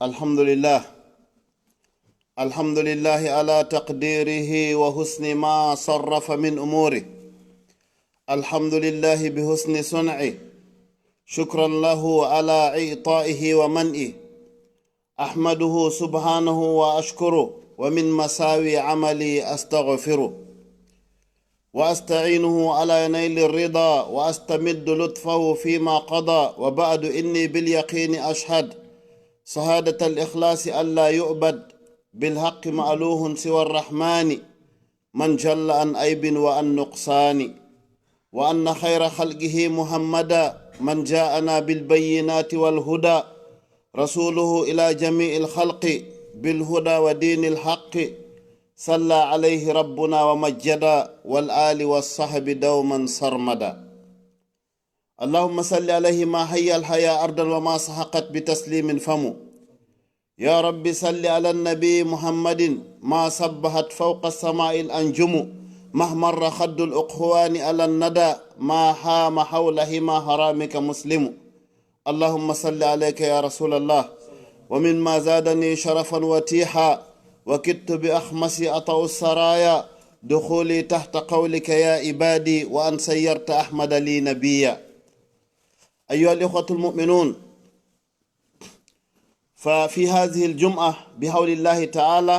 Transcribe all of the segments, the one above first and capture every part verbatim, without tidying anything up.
الحمد لله. الحمد لله على تقديره وحسن ما صرف من أموره. الحمد لله بحسن صنعه. شكرا له على إعطائه ومنعه. أحمده سبحانه وأشكره، ومن مساوي عملي أستغفره. وأستعينه على نيل الرضا، وأستمد لطفه فيما قضى. وبعد، إني باليقين أشهد شهادة الإخلاص ألا يعبد بالحق مألوه سوى الرحمن، من جل عن عيب وعن نقصان، وأن خير خلقه محمدا من جاءنا بالبينات والهدى، رسوله إلى جميع الخلق بالهدى ودين الحق، صلى عليه ربنا ومجدا، والآل والصحب دوما سرمدا. اللهم صل عليه ما حيا الحياة أرضا وما سحقت بتسليم فم. يا رب صل على النبي محمد ما سبحت فوق السماء الأنجم، ما احمر خد الأخوان على الندى، ما حام حول حمى حرمك مسلم. اللهم صل عليك يا رسول الله. ومما زادني شرفا وتيحا، وكدت بأخمصي أطأ السرايا، دخولي تحت قولك يا عبادي، وأن سيرت أحمد لي نبيا. أيها الإخوة المؤمنون، ففي هذه الجمعة بحول الله تعالى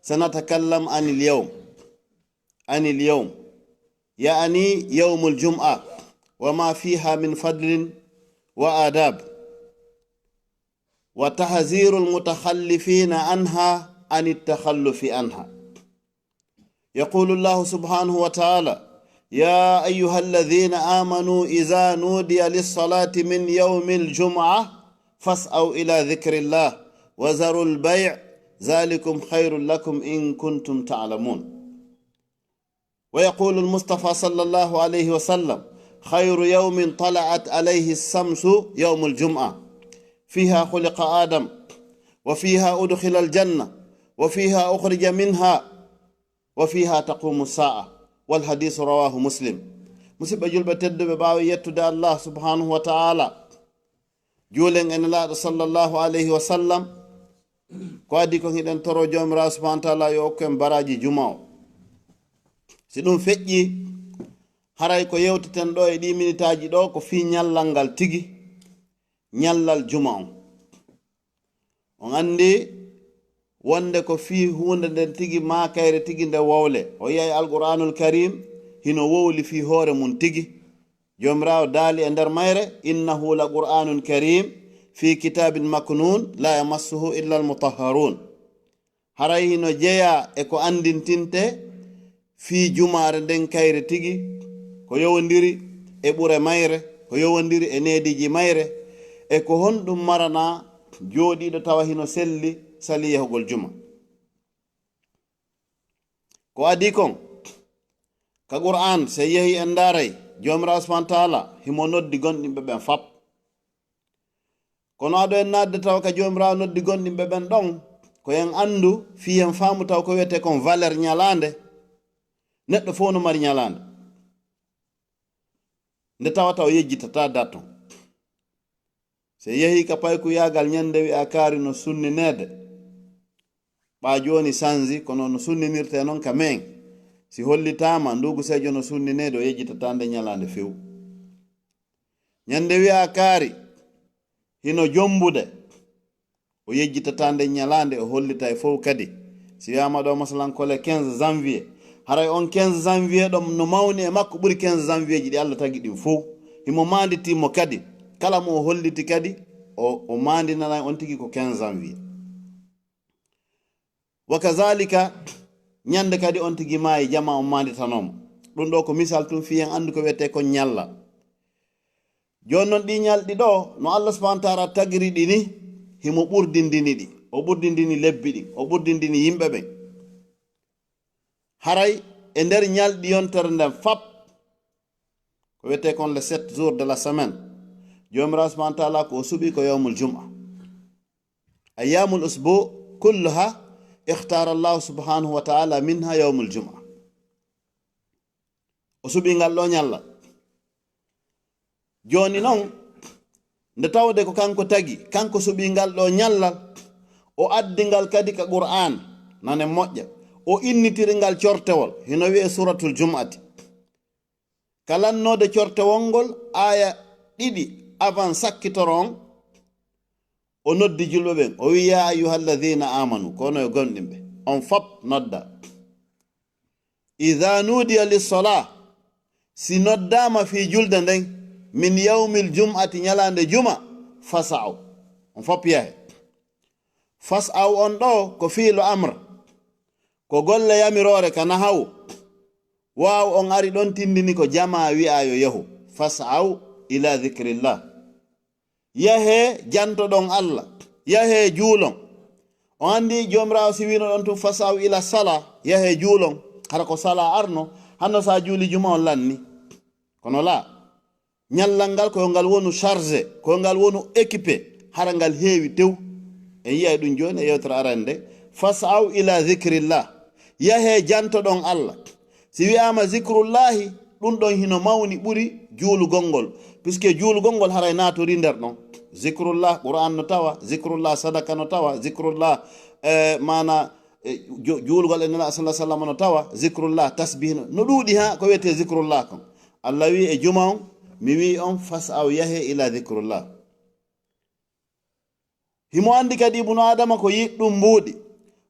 سنتكلم عن اليوم، عن اليوم، يعني يوم الجمعة، وما فيها من فضل وآداب، وتحذير المتخلفين عنها عن التخلف عنها. يقول الله سبحانه وتعالى: يا أيها الذين آمنوا إذا نودي للصلاة من يوم الجمعة فاسعوا إلى ذكر الله وذروا البيع، ذلكم خير لكم إن كنتم تعلمون. ويقول المصطفى صلى الله عليه وسلم: خير يوم طلعت عليه الشمس يوم الجمعة، فيها خلق آدم، وفيها أدخل الجنة، وفيها أخرج منها، وفيها تقوم الساعة. والحديث رواه مسلم. Musidɓe julɓe tedduɓe, ɓaawo yettude Allah subhanahu wa ta'ala, juulen e Nelaaɗo sallallahu alayhi wa sallam, ko adii kon hiɗen toro Joomiraaɗo subhanahu wa ta'ala yo okku en baraaji juma o. Si ɗum feƴƴi, haray ko yewteten ɗo e ɗii minitaaji ɗo ko fii ñallal ngal tigi, ñallal juma on. On anndi wonde ko fii huunde nden tigi maa kayre tigi nde wowle. O yi'ay Alqur'aanul Kariim hino wowli fii hoore mun tigi. Joomiraaɗo daali e nder mayre: إنه لقرآن كريم في كتاب مكنون لا يمسه إلا المطهرون. Haray hino jeyaa e ko anndintinte fii jumaare nden kayre tigi, ko yowondiri e ɓure mayre, ko yowondiri e neediiji mayre, e ko honɗum maranaa jooɗiiɗo tawa hino selli salii yahugol juma. Ko adii kon, ka Qur'aan, si en yehii en ndaaray, Joomiraaɗo subhaanahu wa ta'aala himo noddi gomɗinɓe ɓen fap. Kono ado en naatde tawa ka Joomiraaɗo noddi gomɗinɓe ɓen ɗon, ko en anndu, fii en faamu taw ko wi'etee kon valeur ñalaande, neɗɗo fow no mari ñalaande. Nde tawata o yejjitataa dat on. Si en yehii ka paykuyaagal ñande wi'aa kaari no sunnineede, ɓaa jooni sanji, kono no sunninirtee non ka men. Si hollitaama nduugu seejo no sunnineede, o yejjitataa nde ñalaande few. Ñande wi'aa kaari hino jombude, o yejjitataa nden ñalaande, o hollitay fow kadi. Si wi'aama ɗo, masalan, ko le quinze janvier, haray on quinze janvier ɗon no mawni e makko, ɓuri quinze janvier ji ɗi Alla tagi ɗin fow. Himo maanditii mo kadi. Kala mo o holliti kadi, o, o maandinanay on tigi ko quinze janvier. Wa kazaalika, ñande kadi on tigi maayi, jamaa on maanditanoo mo. Ɗum ɗoo ko misal tun fii en anndu ko wi'etee kon ñallal. Jooni non, ɗii ñalɗi ɗoo, no Allah subhaanahu wa ta'aala tagiri ɗi ni, himo ɓurdindini ɗi, o ɓurdindini lebbi ɗin, o ɓurdindini yimɓe ɓen. Haray e nder ñalɗi yontere nden fap, ko wi'etee kon les sept jours de la semaine, Joomiraaɗo subhaanahu wa ta'aala ko o suɓi ko yawmul jum'a. Ayyaamul usbuu kulluhaa ikhtaara Allaahu subhaanahu wa ta'aala minhaa yawmul jum'a. O suɓii ngal ɗoo ñallal. Jooni non, nde tawde ko kanko tagi, kanko suɓii ngal ɗoo ñallal, O addi ngal kadi ka Qur'aan, nanen moƴƴa. O innitiri ngal cortewol, hino wi'ee Suuratul Jum'ati. Ka lannoode cortewol ngol, aaya ɗiɗi avant sakkitoro on, o noddi julɓe ɓen. O wi'i, "Yaa ayyuhal ladhiina aamanu," ko onon yo gomɗinɓe. On fop nodda. "Idhaa nuudiya lissalaa," si noddaama fii julde nden, "min yawmil jum'ati," ñalaande juma, "fas'aw," on fop yahe. "Fas'aw" on ɗoo ko fiilu amr, ko golle yamiroore ka nahawu. Waaw on ari ɗon tindini ko jamaa wi'aa yo yahu. "Fas'aw ilaa dhikrillah." Yahee jantoɗon Allah, yahee juulon. On anndi Joomiraawo si wiino ɗon tun, "Fas'aw ila sala," yahee juulon. Hara ko sala arno, hanno sa juuli juma on lanni. Kono laa, ñallal ngal ko yo ngal wonu chargé, ko yo ngal wonu équipé, hara ngal heewi tew. En yi'ay ɗum jooni e yewtere arande nde, "Fas'aw ila dhikrillah." Yahee jantoɗon Allah. Si wi'aama zikrullahi, ɗum ɗon hino mawni ɓuri juulugol ngol. Puisque juulugol ngol haray naatorii nder ɗon. Zikrullah, Qur'an no tawa, zikrullah, sadaka no tawa, zikrullah, eh, maana, eh, ju-, juulugol e Nelaaɗo sallallahu alaihi wasallam no tawa, zikrullah, tasbih no, no ɗuuɗi haa ko wi'etee zikrullah kon. Allah wi'i e juma on, mi wi'i on, "Fas'aw," yahee ila zikrullah. Himo anndi kadi Ibnu Aadama ko yiɗɗum mbuuɗi.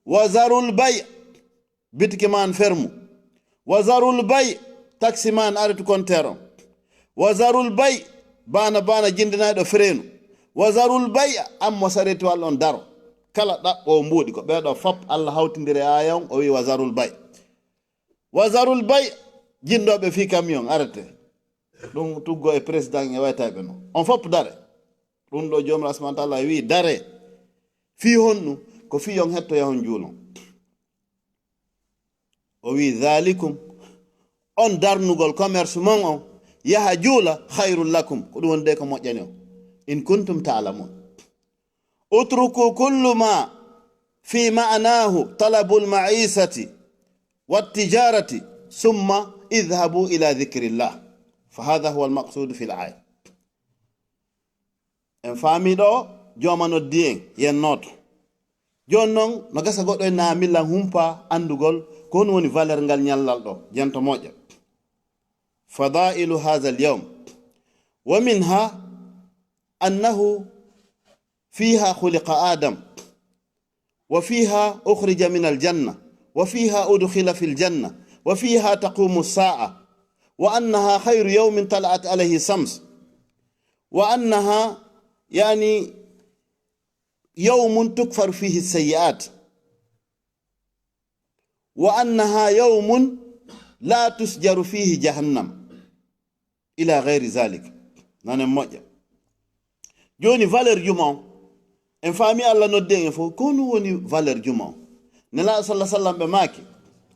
"Wa zarul bay'," bitiki maan fermu. "Wa zarul bay'," taksi maan, arrêt compteur on. "Wa zarul bay'," baana baana jinndinayɗo freenu. "Wa zarul bay'," an mo saretiwal on daro. Kala ɗaɓɓoowo mbuuɗi, ko ɓee ɗoo fop Allah hawtindiri e aaya on, o wi'i, "Wa zarul bay'." "Wa zarul bay'," jinndooɓe fii camion, arrêté. Ɗum tuggo e président e waytayɓe non. On fop dare. Ɗum ɗoo Joomiraaɗo subhaanahu wa ta'aala wi'i dare. Fii honɗum? Ko fii on hetto yahon juulon. O wi'i, "Dhalikum," on darnugol commerce mon on, yaha juula, "khayrul lakum," ko ɗum woni de ko moƴƴani on. "In kuntum ta'lamun." "Utruku kullu ma fi ma'nahu talabul ma'isati wat tijarati, summa idhabu ila dhikrillah." Fa hadha huwa al maqsudu fil aya. En faami ɗoo, jooma noddi en, yen nooto. Jooni non, no gasa goɗɗo en na milan humpa anndugol ko honɗum woni valeur ngal ñallal ɗoo, janto moƴƴa. Fadailu hadha al yawm. Wa minha annahu fiha khuliqa Adam. وفيها أخرج من الجنة، وفيها أدخل في الجنة، وفيها تقوم الساعة، وأنها خير يوم طلعت عليه الشمس، وأنها، يعني، يوم تكفر فيه السيئات، وأنها يوم لا تسجر فيه جهنم. Ila ghairi zalik. Nanen moƴƴa. Jooni, valeur juma on, en faami Allah noddi en fof, ko honɗum woni valeur juma on? Nelaaɗo sallallahu alaihi wasallam ɓe maaki,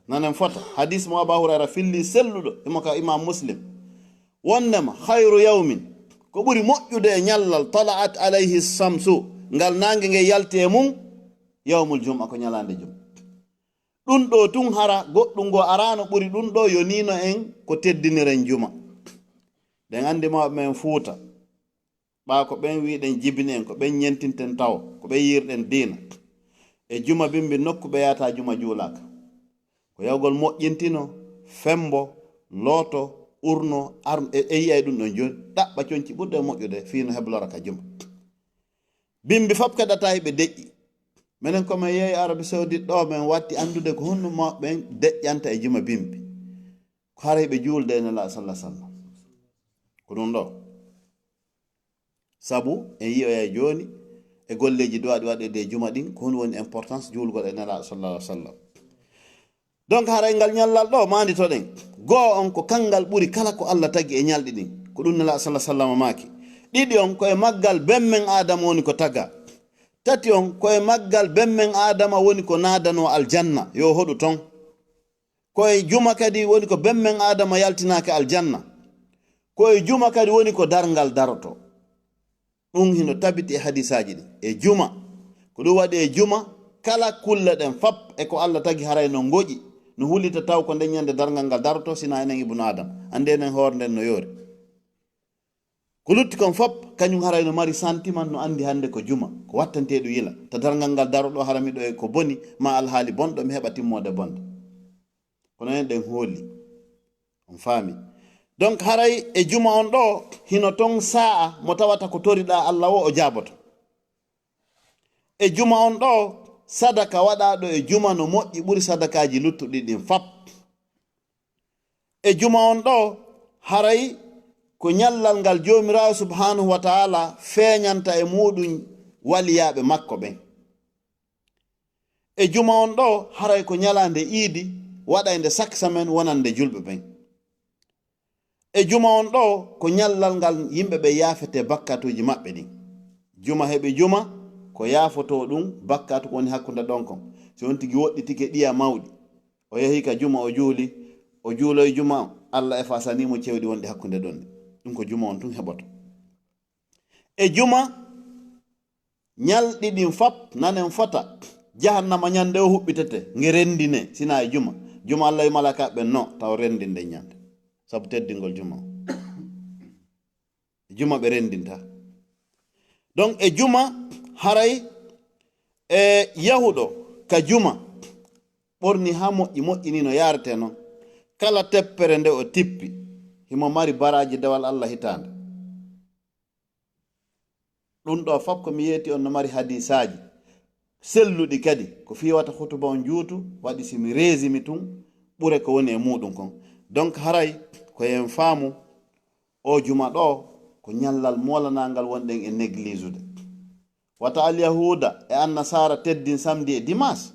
nanen fota, hadis mo Aba Hurayra filli selluɗo, imo ka Imam Muslim. Wonnema, khayru yawmin, ko ɓuri moƴƴude e ñallal, tala'at alayhi shamsu, ngal naange nge yalti e mum, yawmul jum'a, ko ñalaande juma. Ɗum ɗoo tun hara goɗɗum ngo araano ɓuri ɗum ɗoo, yoniino en ko teddiniren juma. Ɗen anndi mawɓe men Fuuta, ɓaa ko ɓen wi'ɗen jibini en, ko ɓen ñentinten tawo, ko ɓen yi'irɗen diina. E juma bimbi nokku ɓe yahata juma juulaaka. Ko yahugol moƴƴintino, fembo, looto, urno, ar-, e, e yi'ay ɗum ɗon jooni, ɗaɓɓa conci ɓurɗe moƴƴude fii no heblora ka juma. Bimbi fop kadi a tawi ɓe deƴƴi. Menen ko men yehi Arabie Saoudite ɗoo, men watti anndude ko honɗum mawɓe ɓen deƴƴanta e juma bimbi. Ko haray ɓe juulde e Nelaaɗo sallallahu alaihi wasallam. Ko ɗum ɗoo. Sabu en yi'oyay jooni e golleeji duwaaɗi waɗeede e juma ɗin, ko honɗum woni importance juulgol e Nelaaɗo sallallahu alaihi wasallam. Donc, haray ngal ñallal ɗoo, maanditoɗen. Goo on, ko kangal ɓuri kala ko Allah tagi e ñalɗi ɗin. Ko ɗum Nelaaɗo sallallahu alaihi wasallam maaki. Ɗiɗi on, ko e maggal bemmen Aadama woni ko taga. Tati on, ko e maggal bemmen Aadama woni ko naadanoo aljanna, yo hoɗu ton. Ko e juma kadi woni ko bemmen Aadama yaltinaaki aljanna. Ko e juma kadi woni ko darngal daroto. Ɗum hino tabiti e hadisaaji ɗin. E juma. Ko ɗum waɗi e juma, kala kulle ɗen fop e ko Allah tagi haray no ngoƴi, no hulita taw ko nden ñande darngal ngal daroto, sina enen ibnu Adam. Anndi enen hoore nden no yoori. Ko lutti kon fop, kañum haray no mari sentiment, no anndi hannde ko juma, ko wattanteeɗo yila. Ta darngal ngal daroɗo hara miɗo e ko boni, ma alhaali bonɗo, mi heɓa timmoode bonde. Kono en ɗen hooli. On faami? Donc, haray e juma on ɗo, hino ton saa'a mo tawata ko toriɗaa Allah o, o jaaboto. E juma on ɗo, sadaka waɗaaɗo e juma no moƴƴi ɓuri sadakaaji luttuɗi ɗin fop. E juma on ɗo, haray ko ñallal ngal Joomiraawo subhaanahu wa ta'ala feeñanta e muuɗum waliyaaɓe makko ɓen. E juma on ɗo, haray ko ñalaande iidi waɗaynde chaque semaine wonande julɓe ɓen. E juma on ɗo, ko ñallal ngal yimɓe ɓe yaafete bakkatuuji maɓɓe ɗin. Juma heɓi juma, ko yaafotoo ɗum bakkatu ko woni hakkunde ɗon kon. Si on tigi woɗɗitike ɗiya mawɗi, o yehi ka juma, o juuli, o juuloy juma, Allah efasanii mo cewɗi wonɗi hakkunde ɗon ɗin. Ɗum ko juma on tun heɓoto. E juma, ñalɗi ɗin fop, nanen fota, jahannama ñande o huɓɓitete, nge renndine, sina e juma. Juma Allah e malaaka ɓen no, taw renndinde ñande. Sabu teddingol juma on. Juma ɓe renndinta. Donc, e juma, haray e yahuɗo ka juma, ɓorni haa moƴƴi, moƴƴini no yaarete non. Kala teppere nde o tippi, himo mari baraaji dewal Allah hitaande. Ɗum ɗo fop ko mi yeeti on no mari hadisaaji selluɗi kadi. Ko fii wata hutuba on juutu, waɗi si mi reesimi tun ɓure ko woni e muuɗum kon. Donc haray ko en faamu o juma ɗo ko ñallal moolanaangal wonɗen e néglige'ude. Wata Alyahuuda e Annasaara teddin samedi e dimanche.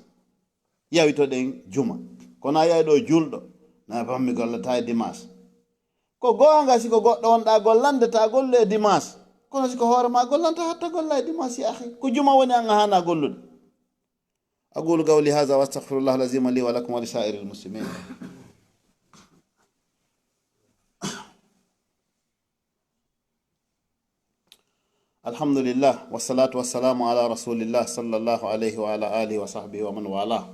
Yawitoɗen juma. Kono a yiyay ɗo julɗo, na bammi gollata e dimanche. Ko goonga si ko goɗɗo wonɗa gollande, ta gollu e dimanche. Kono si ko hoore ma gollanta, hatta golla e dimanche, ya akhi. Ko juma woni an a haana gollude. أقول قولي هذا وأستغفر الله العظيم لي ولكم ولسائر المسلمين. الحمد لله والصلاة والسلام على رسول الله صلى الله عليه وعلى آله وصحبه ومن والاه.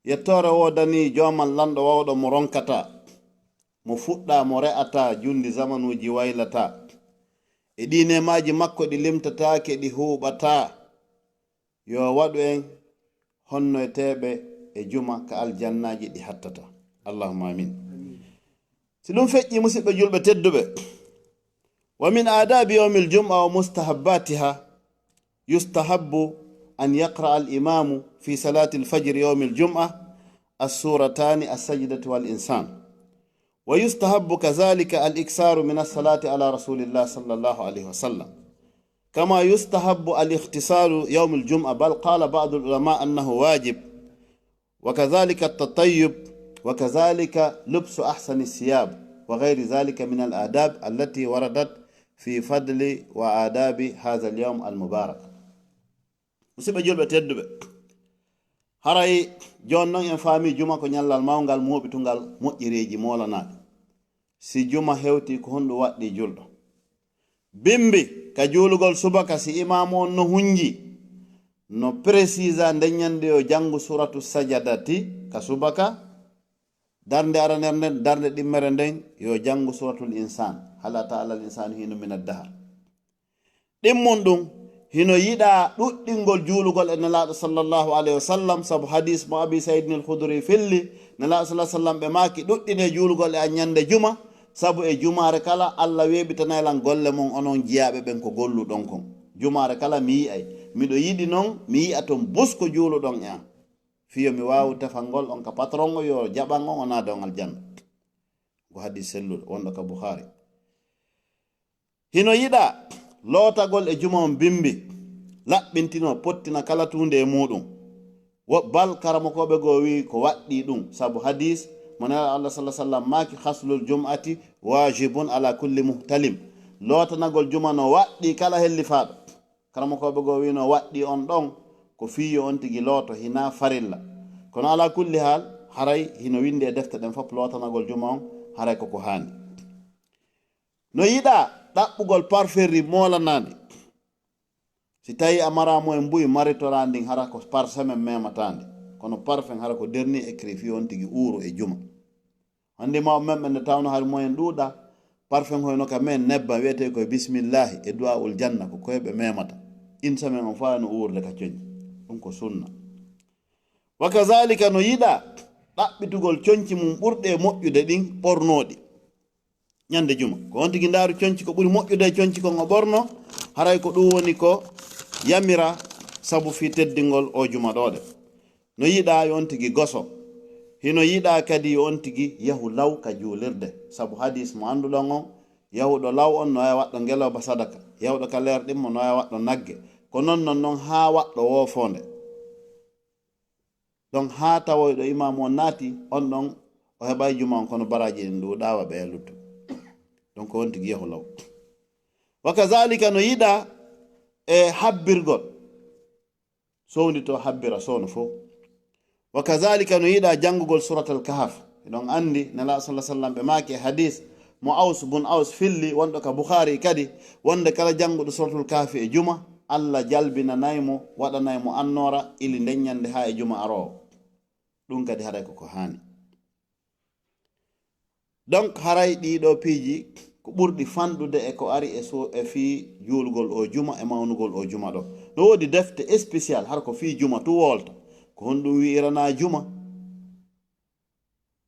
Yettoore woodanii Jooman lanɗo wawɗo mo ronkataa, mo fuɗɗaa mo re'ataa, junndi zamanuuji waylataa. E ɗii neemaaji makko ɗi limtataake, ɗi huuɓataa. Yo waɗu en honnoyteeɓe e juma ka aljannaaji ɗi hattataa. Allahumma amin. Si ɗum feƴƴi, musiɓɓe julɓe tedduɓe, ومن آداب يوم الجمعة ومستحباتها، يستحب أن يقرأ الإمام في صلاة الفجر يوم الجمعة السورتان السجدة والإنسان، ويستحب كذلك الإكثار من الصلاة على رسول الله صلى الله عليه وسلم، كما يستحب الاغتسال يوم الجمعة، بل قال بعض العلماء أنه واجب، وكذلك التطيب، وكذلك لبس أحسن الثياب، وغير ذلك من الآداب التي وردت في فضل وآداب هذا اليوم المبارك. Musiɓɓe julɓe tedduɓe, haray jooni non en faami juma ko ñallal mawngal mooɓitungal moƴƴereeji moolanaaɗi. Si juma hewti, ko honɗum waɗɗii julɗo? Bimbi ka juulugol subaka, si imaamu on no hunji, no précisa nde ñande yo janngu suratu sajadati ka subaka, darnde aranere nden, darnde ɗimmere nden, yo janngu suratul insan, hal ata alal insani hinun min addahar. Ɗimmun ɗum, hino yiɗaa ɗuɗɗingol juulugol e Nelaaɗo sallallahu alayhi wa sallam, sabu hadis mo Abi Sayyidin al-Khudri filli, Nelaaɗo sallallahu alayhi wa sallam ɓe maaki, "Ɗuɗɗinee juulugol e an ñande juma, sabu e jumaare kala Allah weeɓitanay lan golle mon onon jiyaaɓe ɓen ko golluɗon kon. Jumaare kala mi yi'ay, miɗo yiɗi non mi yi'a ton bus ko juuluɗon e an. Fii yo mi waawu tefangol on ka patron o yo jaɓan on, o naada on aljanna." Ko hadis selluɗo wonɗo ka Bukhari. Hino yiɗaa lootagol e juma on bimbi, laɓɓintinoo, pottina kala tuunde e muuɗum. Wo bal karamokooɓe goo wi'i ko waɗɗii ɗum, sabu hadis mo Nelaaɗo Allah sallallahu alaihi wasallam maaki, "Ghaslul jum'ati wajibun ala kulli muhtalim." Lootanagol juma no waɗɗii kala hellifaaɗo. Karamokooɓe goo wi'ino waɗɗii on ɗon ko fii yo on tigi looto, hinaa farilla. Kono ala kulli haal, haray hino winndi e defte ɗen fof lootanagol juma on, haray ko ko haani. No yiɗaa ɗaɓɓugol parferie moolanaandi. Si tawii a maraa moyen buy, maritoraa ndin, hara ko par semaine memataandi. Kono parfum hara ko dernier écrit fii on tigi uuro e juma. Anndi mawɓe men ɓe nde tawno hari moyen ɗuuɗaa, Parfum hoyno ka men nebba wiyetee koye bismillahi e du'aul janna, ko koye ɓe memata. Une semaine on faa no uurde ka conci. Ɗum ko sunna. Wa kazalika no yiɗa ɗaɓɓitugol conci mum ɓurɗe moƴƴude ɗin ɓornooɗi ñande juma. Ko on tigi ndaaru conci ko ɓuri moƴƴude e conci kon o ɓorno, haray ko ɗum woni ko yamira sabu fii teddingol o juma ɗooɗe. No yiɗa yo on tigi goso. Hino yiɗa kadi yo on tigi yahu law ka juulirde. Sabu hadis mo annduɗon on, yahuɗo law on no wawi waɗɗo ngelooba sadaka. Yahuɗo ka leer ɗimmo no wawi waɗɗo nagge. Ko non non non haa waɗɗo woofoonde. Donc haa tawoyɗo imaamu on naati, on ɗon o heɓay juma on, kono baraaji ɗin ɗuuɗaa wa ɓe e luttu. Donc on tigi yahu law. Wa kazalika no yiɗa e habbirgol. Sowndito habbira soono fof. Wa kazalika no yiɗa janngugol Suratal Kahf. Eɗon anndi Nelaaɗo sallallahu alaihi wasallam ɓe maaki e hadis mo Aws bun Aws filli, wonɗo ka Bukhari kadi, wonde kala jannguɗo Suratul Kahfi e juma, Allah jalbinanay mo, waɗanay mo annoora ili nden ñande haa e juma aroowo. Ɗum kadi haray ko ko haani. Donc haray ɗii ɗoo piiji ko ɓurɗi fanɗude e ko ari e so, e fii juulgol o juma e mawnugol o juma ɗo. No woodi defte spécial har ko fii juma tu wolta. Ko honɗum wi'irana juma?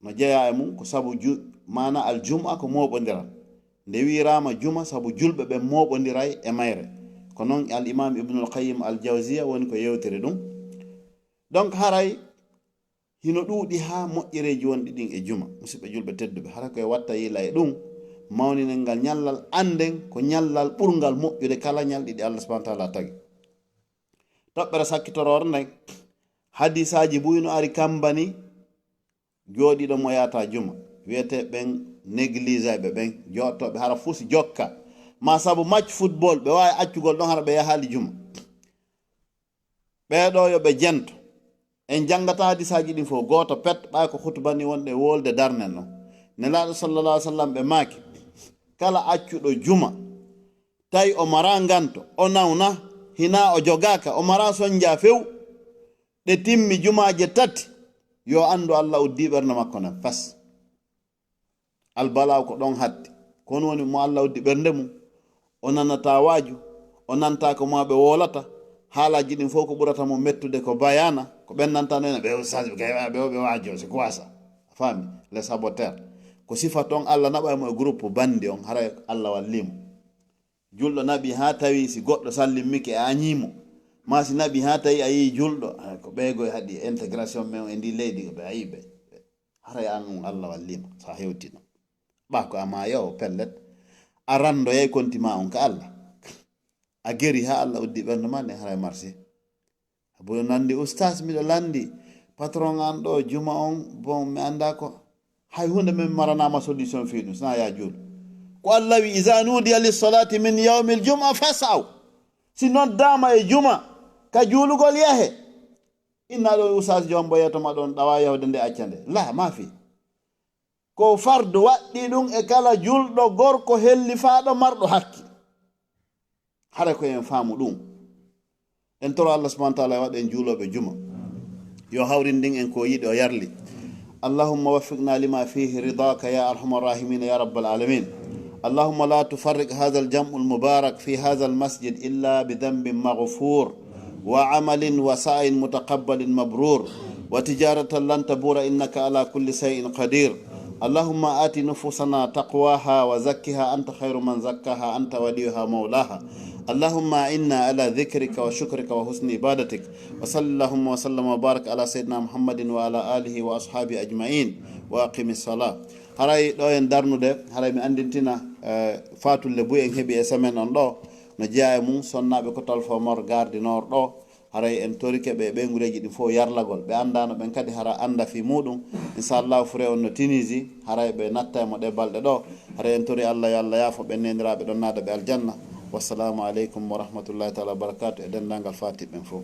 No jeyaa e mum ko sabu ju-, maana al jum'a ko mooɓondiral. Nde wi'iraama juma sabu julɓe ɓen mooɓondiray e mayre. Ko non al imam Ibnul Qayyim al Jawziya woni ko yewtiri ɗum. Donc haray hino ɗuuɗi haa moƴƴereeji wonɗi ɗin e juma. Musidɓe julɓe tedduɓe, hara ko e watta yila e ɗum, mawninen ngal ñallal, annden ko ñallal ɓurngal moƴƴude kala ñalɗi ɗi Allah subhanahu wa ta'ala tagi. Toɓɓere sakkitoroore nden, hadisaaji buy no ari kambani jooɗiiɗo mo yaata juma. Wiyetee ɓen négligé ɓe ɓen, jooɗotooɓe hara fus jokka. Ma sabu match football, ɓe waawi accugol ɗon hara ɓe yahaali juma. Ɓee ɗoo yo ɓe jento. En janngata hadisaaji ɗin fof, gooto pet, ɓay ko khutba ni wonɗe wolde darnen non. Nelaaɗo sallallahu alaihi wasallam ɓe maaki, kala accuɗo juma, tawi o mara nganto, o nawna, hinaa o jogaaka, o mara sonja few, ɗe timmi jumaaje tati, yo anndu Allah uddi ɓernde makko nden fes. Albalaaw ko ɗon hatti. Ko on woni mo Allah uddi ɓernde mum. O nanataa waaju, o nanataa ko maa ɓe wolata. Haalaaji ɗin fof ko ɓurata mo mettude ko bayaana, ko ɓen nanta no ena ɓe ustaas ɓe gay ɓe o ɓe waajo, c'est quoi ça? A faami? Les saboteurs. Ko sifa ton Allah naɓa mo e groupe bandi on, haray Allah wallimo. Julɗo naɓi haa tawi si goɗɗo sallimmike a añiimo. Ma si naɓi haa tawi a yii julɗo, ah, ko ɓeegoy haɗi intégration men e ndi leydi, ko ɓe ayi ɓe. Haray an on Allah wallima, so a hewtino. Ɓa ko a maayo o pellet. A randoyay konti ma on ka Allah. A geri haa Allah uddi ɓernde ma, ne haray marché. Abu nandi ustaas miɗo landi. Patron an ɗo juma on, bon, mi anda ko. Hay hunde min maranama solution fii ɗum, sina ya juul. Ko Allah wi, "Iza nudiya lis salati min yawmil jum'a fas'aw." Si noddama e juma, ka juulugol yahe. Inna ɗo ustaas jombo yeto ma ɗon ɗawa yahude nde acca nde. La, ma fi. Ko fardu waɗɗi ɗum e kala julɗo gorko hellifaaɗo marɗo hakke. Hara ko en faamu ɗum. En toro Allah subhanahu wa ta'ala waɗa en juulooɓe juma. Yo hawrin ɗin en ko yiɗi o yarli. اللهم وفقنا لما فيه رضاك يا أرحم الراحمين يا رب العالمين. اللهم لا تفرق هذا الجمع المبارك في هذا المسجد إلا بذنب مغفور وعمل وسعي متقبل مبرور وتجارة لن تبور إنك على كل شيء قدير. اللهم آت نفوسنا تقواها وزكها أنت خير من زكاها أنت وليها مولاها. اللهم أعنا على ذكرك وشكرك وحسن عبادتك. وصل اللهم وسلم وبارك على سيدنا محمد وعلى آله وأصحابه أجمعين. وأقم الصلاة. Haray ɗo en darnude, haray mi anndintina, eh, faatulle buy en heɓi e semaine on ɗo, no jeyaa e mum sonnaaɓe ko Talfomor garde nord ɗo, haray en torike ɓe ɓeynguureeji ɗin fof yarlagol. Ɓe anndaano ɓen kadi hara annda fii muuɗum. Inchallahu fure on no Tunisie, haray ɓe natta e mo ɗe balɗe ɗo. Haray en tori Allah yo Allah yaafo ɓen neeniraaɓe ɗon naada ɓe aljanna. Wassalamu aleykum wa rahmatullahi taala wa barakatuh e denndaangal faatiɓe ɓen fof.